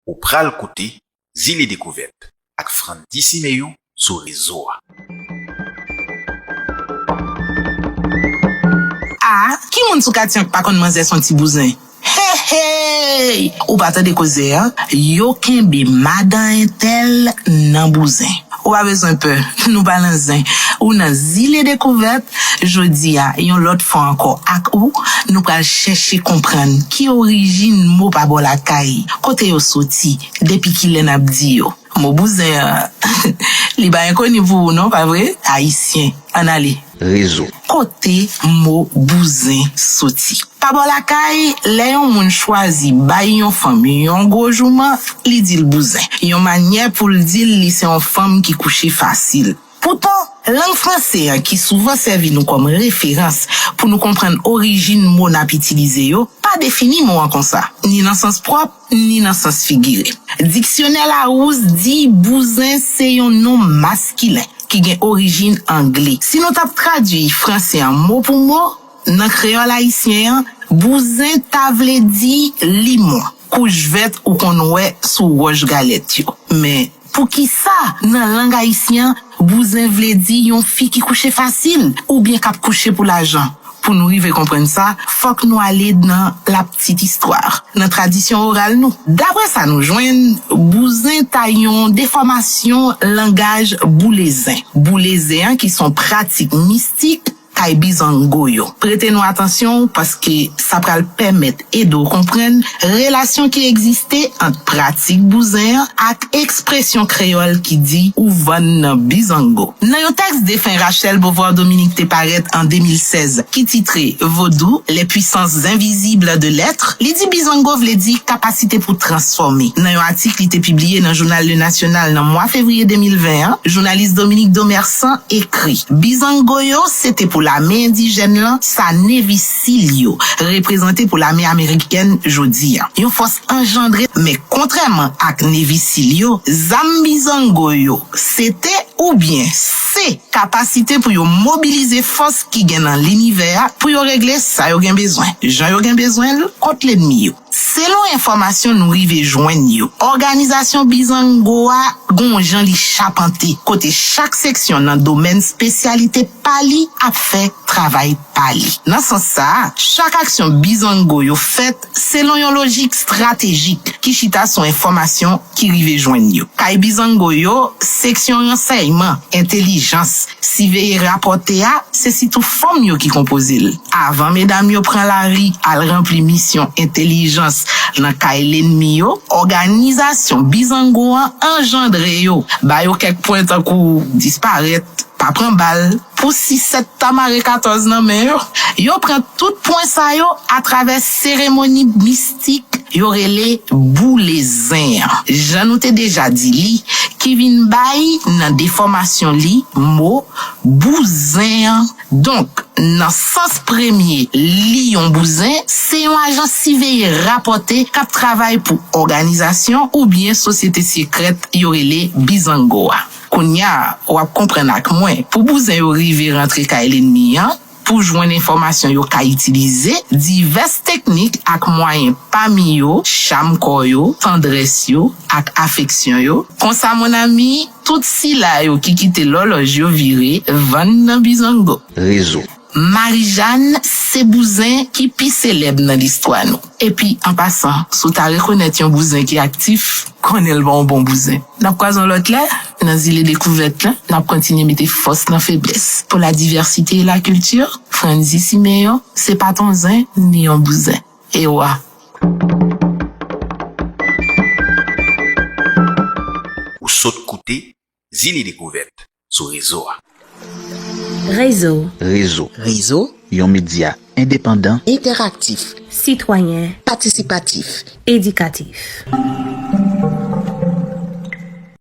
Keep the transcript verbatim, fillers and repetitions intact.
Ou pral koute Zile Dekouvèt ak Frandy Simeon sou rezo a. A, ki moun sou katye an k pa konn manzè s on ti bouzen? Hey, hey! Ou pa tande koze a? Yo kenbe madan entèl nan bouzen. Ou pa bezwen pè, nou pa nan zen. Ou nan Zile Dekouvèt, jodi a, yon lòt fwa ankò ak ou, nou pral chèche konprann ki orijin mo pa bò lakay, kote yo soti, depi kilè n ap di yo. Mo bouzen an, li pa enkoni pou ou non, pa vre? Ayisyen, ann ale. Rezo. Kote mo bouzen soti? Pa bò lakay, lè yon moun chwazi bay yon fanm yon gwo jouman, li di l bouzen. Yon manyè pou l di l li se yon fanm ki kouche fasil. Poutan, lang franse an ki souvan sèvi nou kòm referans pou nou konprann orijin mo n ap itilize yo, pa defini mo an konsa, ni nan sans pwòp, ni nan sans figire. Diksyonè Larousse di bouzen se yon non maskilen ki gen orijin angle. Si nou t ap tradui franse an mo pou mo, nan kreyòl ayisyen an, bouzen ta vle di limon, kouch vèt ou konn wè sou wòch galèt yo. Men, poukisa, nan lang ayisyen an, bouzen vle di yon fi ki kouche fasil, oubyen k ap kouche pou lajan? Pou nou rive konprann sa, fòk nou ale nan la petite histoire, nan tradisyon oral nou. Daprè sa nou jwenn, bouzen ta yon defòmasyon langaj boulezen. Boulezen an ki se yon pratik mistik kay bizango yo. Prete nou atansyon paske sa pral pèmèt ede w konprann relasyon ki egziste ant pratik bouzen an ak ekspresyon kreyòl ki di ou vann nan bizango. Nan yon tèks defen Rachel Beauvoir Dominique te parèt an de mil sèz ki titre Vodou, les puissances invisibles de l'être, li di bizango vle di kapasite pou transfòme. Nan yon atik li te pibliye nan jounal Le National nan mwa fevriye de mil ven an, jounalis Dominique Domersan ekri: Bizango yo, se te pou lame endijèn lan, sa Nevis Seal yo reprezante pou lame amerikèn jodi a. Yon fòs anjandre, men kontrèman ak Nevis Seal yo, zam bizango yo, se te oubyen se kapasite pou yo mobilize fòs ki gen nan linivè a pou yo regle sa yo gen bezwen, jan yo gen bezwen l, kont lènmi yo. Selon enfòmasyon nou rive jwenn yo, òganizasyon bizango a gon jan li chapante, kote chak seksyon nan domèn espesyalite pa li ap fè travay pa li. Nan sans sa a, chak aksyon bizango yo fèt selon yon lojik estratejik ki chita sou enfòmasyon ki rive jwenn yo. Kay bizango yo, seksyon ransèyman, entèlijans, siveye rapòte a, se sitou fanm yo ki konpoze l. Avan medam yo pran lari al ranpli misyon entèlijans nan kay lènmi yo, òganizasyon bizango an anjandre yo, ba yo kèk pwen tankou disparèt, pa pran bal, pou sisèt ta mare katòz nan men yo. Yo pran tout pwen sa yo atravè seremoni mistik yo rele boule zen an. Jan nou te deja di li, ki vin bay nan defòmasyon li mo bouzen an. Donk, nan sans premye, li yon bouzen, se yon ajan siveye rapòte k ap travay pou òganizasyon oubyen sosyete sekrèt yo rele bizango a. Kounye a, w ap konprann ak mwen, pou bouzen yo rive rantre kay lènmi an, pou jwenn enfòmasyon yo ka itilize, divès teknik ak mwayen, pami yo, cham kò yo, tandrès yo, ak afeksyon yo. Konsa, mon ami, tout sila yo ki kite lòlòj yo vire, vann nan bizango. Rezo. Marijàn se bouzen ki pi selèb nan listwa nou. Epi, an pasan, si w ta rekonèt yon bouzen ki aktif, konnen l pa yon bon bouzen. N ap kwaze yon lòt lè, nan Zile Dekouvèt la, n ap kontinye mete fòs nan feblès. Pour la diversité et la culture, Frandy Siméon, se pa t yon zen, ni yon bouzen. E wa. Ou sot koute Zile Dekouvèt sou rezo a. Rezo. Rezo. Rezo. Yon medya endepandan. Entèraktif. Sitwayen. Patisipatif. Edikatif.